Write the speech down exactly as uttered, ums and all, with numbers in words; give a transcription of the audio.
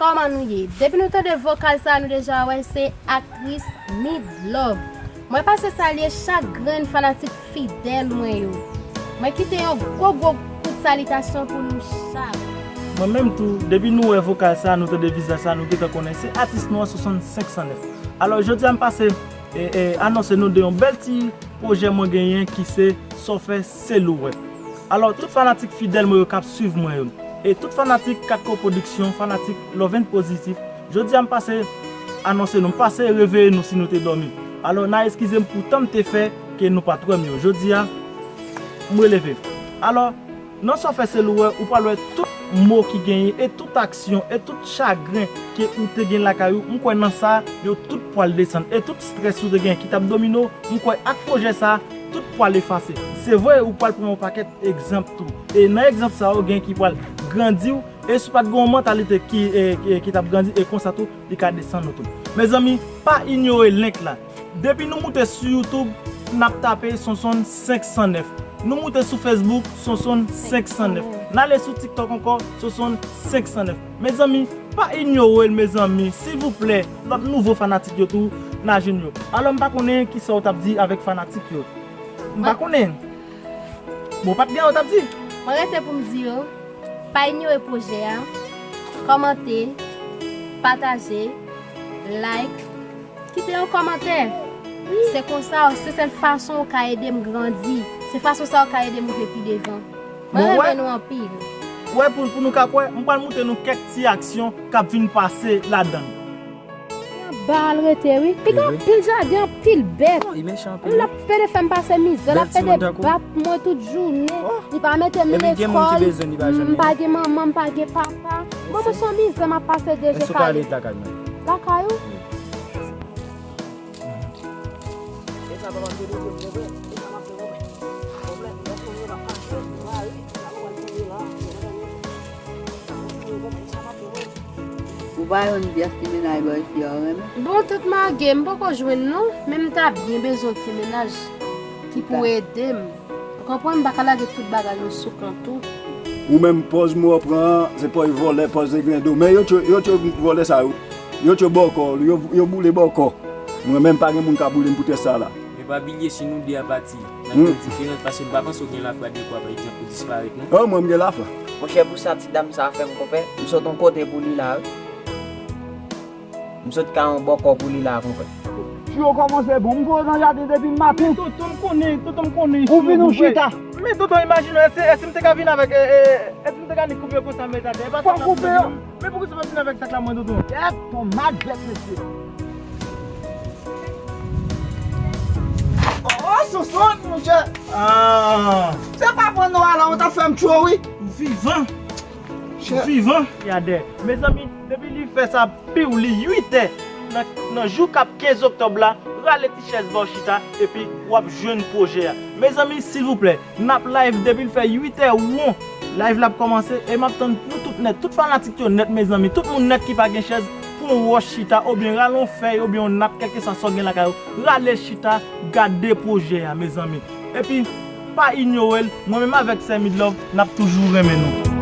Kòman nou ye? Depi nou tande vokal sa, nou deja wè se aktris Midlove. Mwen pase salye chak grenn fanatik fidèl mwen yo. Mwen kite yon gwo gwo kout salitasyon pou nou chak. Mwen menm tou, depi nou wè vokal sa, nou tande vizaj sa, nou gentan konnen se atis nou an swasannsenk san nèf. Alò, jodi a m pase e, e, anonse nou de yon bèl ti pwojè mwen genyen ki se Sa w fè se lou wè. Alò, tout fanatik fidèl mwen yo k ap swiv mwen yo, e tout fanatik Katko Pwodiksyon, fanatik Love and Positif, jodi a m pase anonse nou, m pase reveye nou si nou te dòmi. Alò, n a eskize m pou tan m te fè ke nou pa t wè m yo. Jodi a, m releve. Alò, nan Sa w fè se lou wè, ou pral wè tout mo ki genyen, e tout aksyon, e tout chagren ke ou te gen lakay ou, m kwè nan sa, yo tout pral desann. E tout strès ou te gen ki t ap domine w, m kwè ak pwojè sa, tout pral efase. Se vre, ou pral pran yon pakèt egzanp tou. E nan egzanp sa yo, gen ki pral grandi w, e si w pa t gen yon mantalite ki, e, e, ki t ap grandi, e konsa tou, li ka desann ou tou. Mezanmi, pa inyore link la. Depi nou moute sou YouTube, n ap tape Sonsonn senk san nèf. Nou moute sou Facebook, Sonsonn senk san nèf. N ale sou TikTok ankò, Sonsonn senk san nèf. Mezanmi, pa inyore l, mezanmi, silvouplè. Lòt nouvo fanatik yo tou, n a jwenn yo. Alò, m pa konnen kisa w t ap di avèk fanatik yo. M pa konnen. Bon, w pa t gen anyen w t ap di. Mwen rete pou m di yo, pa inyore pwojè a, kòmante, pataje, like, kite yon kòmantè. Se konsa, se sèl fason w ka ede m grandi. Se fason sa w ka ede m rive pi devan. Mwen renmen nou anpil. Wè, pou, pou nou ka kwè, m pral montre nou kèk ti aksyon k ap vin pase ladan l. Anba al rete, wi. Li gen anpil jaden, anpil bèt. Li mechan anpil, wi. L ap pede fè m pase mizè, l ap pede bat mwen tout jounen. Li pa mete m lekòl. M pa gen manman, m pa gen papa. Bon, mwen se yon mizè m ap pase deja. Èske w ka ale lakay mwen? Lakay ou? Ou pa jwenn pyès ti mennaj bòy fi a ou renmen? Bon, tout mage, m poko jwenn non, men m ta byen bezwen ti mennaj ki pou ede m. Ou konprann, m pa ka lage tout bagay yo sou kont ou. Ou menm pòz mwen pran an, se pòz vòlè, pòz degrendo. Men yo tchwe, yo tchwe vòlè sa yo. Yo tchwe bòkò, yo, yo boule bòkò. Mwen menm pa gen moun ka boule m pou tès sa la. Men pa bliye si nou de a pati, n ap yon diferans, paske m pa panse w gen lafwa dekwa, pa egzanp, pou disparèt, non. Oh, mwen m gen lafwa. Monchè, pou sa ti dam sa fè m, konpè, m sot yon kote pou li la, wi. M sot ka yon bòkò pou li la, konpè. Tyo kòmanse bon, m voye nan jaden depi maten. Men tonton, m konnen, tonton, m konnen. Ou vin ou chita. Men tonton, imajine w, èske, èske m te ka vin avèk, e, e, èske m te ka ni koupe yo konsa, men jaden? E pa sa m ap di. Men poukisa w pa vin avèk sak la mwen, tonton? Gad ton malgre mesye. Oh, Sonsonn, monchè. Ah. Se pa pran non a la, ou ta fè m tchwe, wi. Ou vivan. Ou vivan. Yadè. Mezanmi, depi li fè sa, piw li uit è nan, nan jou k ap kenz oktòb la, rale ti chèz ba w chita, epi w ap jwenn pwojè a. Mezanmi, silvouplè, n ap live depi l fè uit è won. Live la ap kòmanse e m ap tann nou tout nèt, tout fanatik yo nèt, mezanmi, tout moun nèt ki pa gen chèz, pran yon wòch chita, oubyen rale yon fèy, oubyen yon nat, kèlkeswa sa w gen lakay ou, rale chita, gade pwojè a, mezanmi. Epi, pa inyore l, mwen menm avèk sè Midlove, n ap toujou renmen nou.